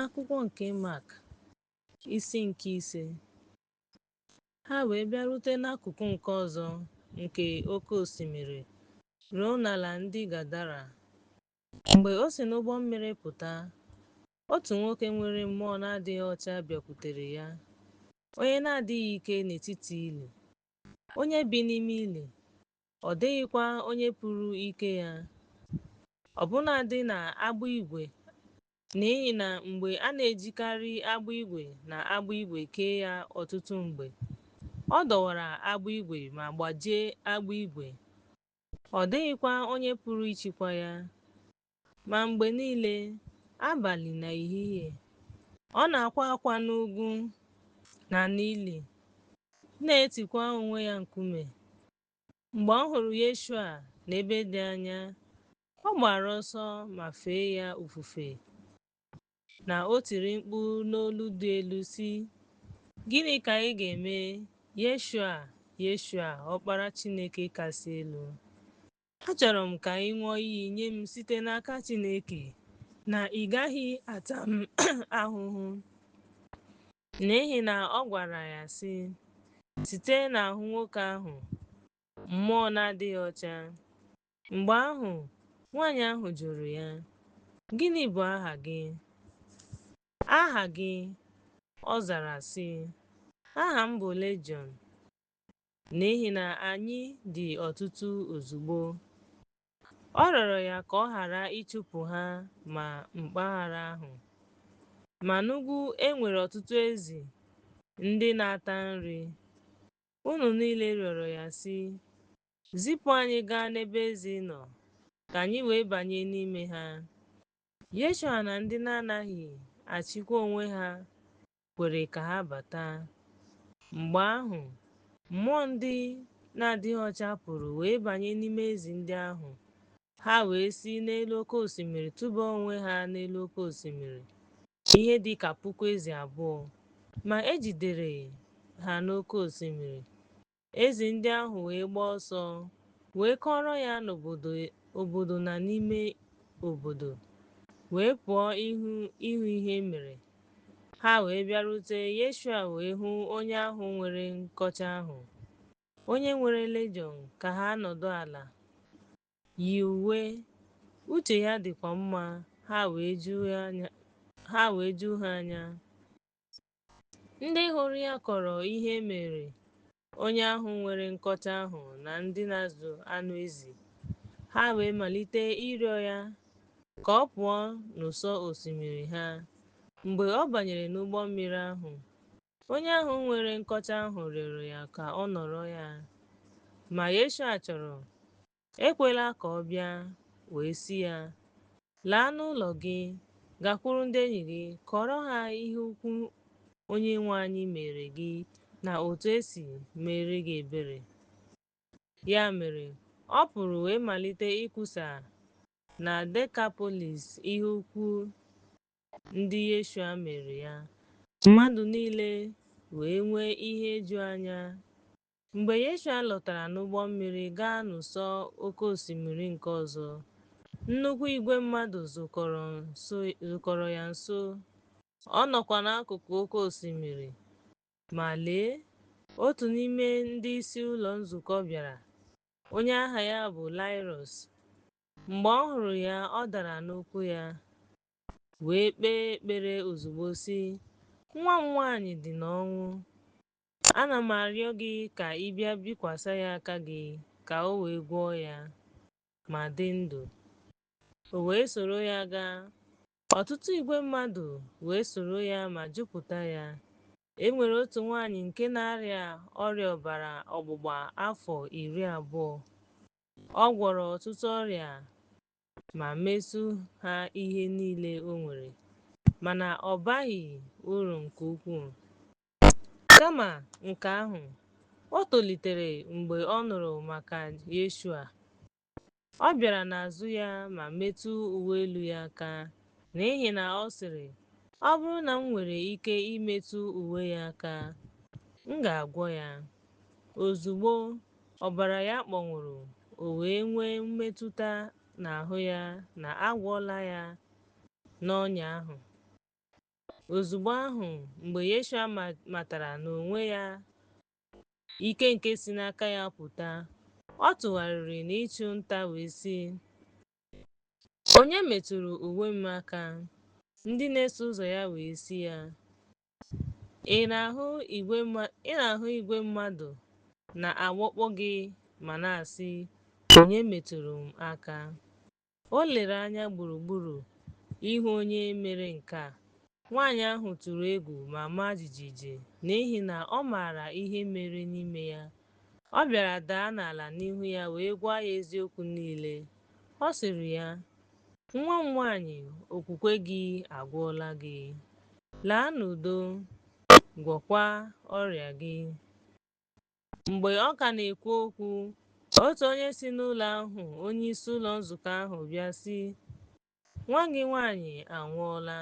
Akwụkwọ nke Mak, isi nke 5. Ha wee bịarute n'akụkụ nke ọzọ nke oke osimiri, ruo n'ala ndị Gadara. Mgbe o si n'ụgbọ mmiri pụta, otu nwoke nwere mmụọ na-adịghị ọcha bịakwutere ya, onye na-adịghị ike n'etiti ili, onye bi n'ime ili, ọ dịghịkwa onye pụrụ ike ya, ọbụnadị na agbụ igwe, n'ihi na mgbe a na-ejikarị agbụ igwe na agbụ igwe kee ya ọtụtụ mgbe, ọ dọwara agbụ igwe ma gbajie agbụ igwe, ọ dịghịkwa onye pụrụ ịchịkwa ya. Ma mgbe niile, abalị na ehihie, ọ na-akwa akwa n'ugwu na n'ili, na-etikwa onwe ya nkume. Mgbe ọ hụrụ Yeshua n'ebe dị anya, ọ gbara ọsọ ma fee ya ofufe, na o tiri mkpu n'olu dị elu sị, Gịnị ka ị ga-eme, Yeshua, Yeshua, Ọkpara Chineke kasị elu? Achọrọ m ka ị ṅụọ iyi nye m site n'aka Chineke na ị gaghị ata m ahụhụ. N'ihi na ọ gwara ya sị, Site n'ahụ nwoke ahụ, mmụọ na-adịghị ọcha. Mgbe ahụ, nwanyị ahụ jụrụ ya, Gịnị bụ aha gị? Aha gị? Ọ zara sị, Aha m bụ Legion, n'ihi na anyị dị ọtụtụ. Ozugbo, ọ rịọrọ ya ka ọ ghara ịchụpụ ha ma mpaghara ahụ. Ma n'ugwu e nwere ọtụtụ ezi ndị na-ata nri. Unu niile rịọrọ ya sị, Zipụ anyị gaa n'ebe ezi nọ, ka anyị wee banye n'ime ha. Yeshua na ndị na-anaghị achịkwa onwe ha kwere ka ha bata. Mgbe ahụ, mmụọ ndị na-adịghị ọcha pụrụ wee banye n'ime ezi ndị ahụ. Ha wee si n'elu oke osimiri tụba onwe ha n'elu oke osimiri, ihe dị ka 2,000 ezi, ma e jidere ha n'oke osimiri. Ezi ndị ahụ wee gbaa ọsọ, wee kọọrọ ya n'obodo na n'ime obodo, wee pụọ ịhụ ihe mere. Ha wee bịarute Yeshua wee hụ onye ahụ nwere nkọcha ahụ, onye nwere Legion, ka ha nọdụ ala, yi uwe, uche ya dịkwa mma, ha wee ju ha anya. Ndị hụrụ ya kọrọ ihe mere onye ahụ nwere nkọcha ahụ na ndị na-azụ anụ ezi. Ha wee malite ịrịọ ya ka ọ pụọ n'ụsọ osimiri ha. Mgbe ọ banyere n'ụgbọ mmiri ahụ, onye ahụ nwere nkọcha ahụ rịọrọ ya ka ọ nọrọ ya. Ma Yeshua chọrọ, ekwela ka ọ bịa, wee sị ya, Laa n'ụlọ gị, gakwuru ndị enyi gị, kọọrọ ha ihe ukwu Onyenwe anyị mere gị na otu e si mere gị ebere. Ya mere, ọ pụrụ wee malite ikwusa na Dekapolis ihe ukwu ndị Yeshua mere ya. Mmadụ niile wee nwee ihe eju anya. Mgbe Yeshua lọtara n'ụgbọ mmiri gaa n'ụsọ oke osimiri nke ọzọ, nnukwu igwe mmadụ zukọrọ ya nso. Ọ nọkwa n'akụkụ oke osimiri. Ma lee, otu n'ime ndị isi ụlọ nzukọ bịara, onye aha ya bụ Laịrọs. Mgbe ọ hụrụ ya, ọ dara n'ụkwụ ya, wee kpee ekpere ozugbo sị, Nwa m nwaanyị dị n'ọnwụ. Ana m arịọ gị ka ị bịa bikwasị ya aka gị ka o wee gwọọ ya ma dị ndụ. O wee soro ya gaa. Ọtụtụ igwe mmadụ wee soro ya ma jupụta ya. E nwere otu nwaanyị nke na-arịa ọrịa ọbara ọgbụgba afọ 20. Ọ gwọrọ ọtụtụ ọrịa ma mesu ha ihe niile o nwere, mana ọ baghị uru nke ukwuu. Kama nke ahụ, o tolitere mgbe ọ nụrụ maka Yeshua. Ọ bịara n'azụ ya ma metụ uwe elu ya aka, n'ihi na ọ sịrị, Ọ bụrụ na m nwere ike imetụ uwe ya aka, m ga-agwọ ya. Ozugbo, ọbara ya kpọnwụrụ, o wee nwee mmetụta n'ahụ ya na a gwọọla ya n'ọnya ahụ. Ozugbo ahụ, mgbe Yeshua matara n'onwe ya ike nke si n'aka ya pụta, ọ tụgharịrị n'ịchụ nta wee sị, Onye metụrụ uwe m aka? Ndị na-eso ụzọ ya wee sị ya, Ị na-ahụ igwe mmadụ na-awakpo gị ma na-asị, Onye metụrụ m aka? O lere anya gburugburu ịhụ onye mere nke a. Nwanyị ahụ tụrụ egwu ma maa jijiji n'ihi na ọ maara ihe mere n'ime ya. Ọ bịara daa n'ala n'ihu ya wee gwa ya eziokwu niile. Ọ sịrị ya, Nwa m nwanyị, okwukwe gị agwọọla gị. Laa n'udo, gwọọkwa ọrịa gị. Mgbe ọ ka na-ekwu okwu, otu onye si n'ụlọ ahụ onyeisi ụlọ nzukọ ahụ bịa sị, Nwa gị nwanyị anwụọla.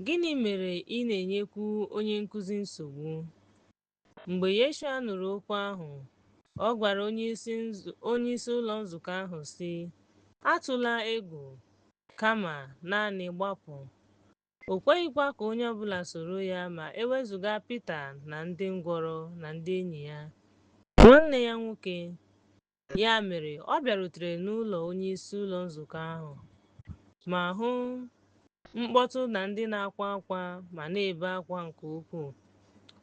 Gịnị mere ị na-enyekwu onye nkụzi nsogbu? Mgbe Yeshua nụrụ okwu ahụ, ọ gwara onyeisi ụlọ nzukọ ahụ sị, Atụla egwu, kama naanị gbapụ. O kweghịkwa ka onye ọbụla soro ya ma e wezụga Pita na ndị ngwọrọ na ndị enyi ya, nwanne ya nwoke. Ya mere, ọ bịarutere n'ụlọ onyeisi ụlọ nzukọ ahụ ma hụ mkpọtụ na ndị na-akwa akwa ma na-ebe akwa nke ukwuu.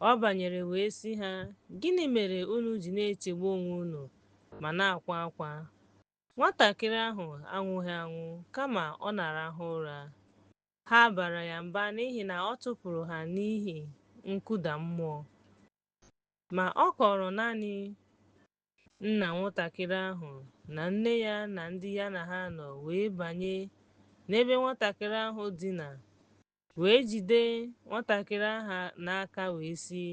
Ọ banyere wee sị ha, Gịnị mere unu ji na-echegbu onwe unu ma na-akwa akwa? Nwatakịrị ahụ anwụghị anwụ, kama ọ na-arahụ ụra. Ha bara ya mba n'ihi na ọ tụpụrụ ha n'ihi nkụda mmụọ. Ma ọ kọọrọ naanị nna nwatakịrị ahụ na nne ya na ndị ya na ha nọ wee banye n'ebe nwatakịrị ahụ dina, wee jide nwatakịrị ahụ n'aka wee sị,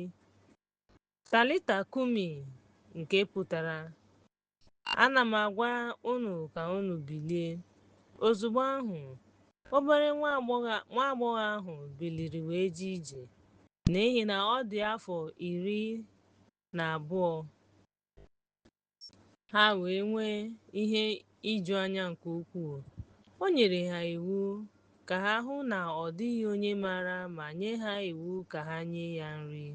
Talita kumi, nke pụtara, Ana m agwa unu ka unu bilie. Ozugbo ahụ, obere nwa agbọghọ ahụ biliri wee jee ije, n'ihi na ọ dị afọ 12. Ha wee nwee ihe ijuanya nke ukwuu. O nyere ha iwu ka ha hụ na ọ dịghị onye maara ma nye ha iwu ka ha nye ya nri.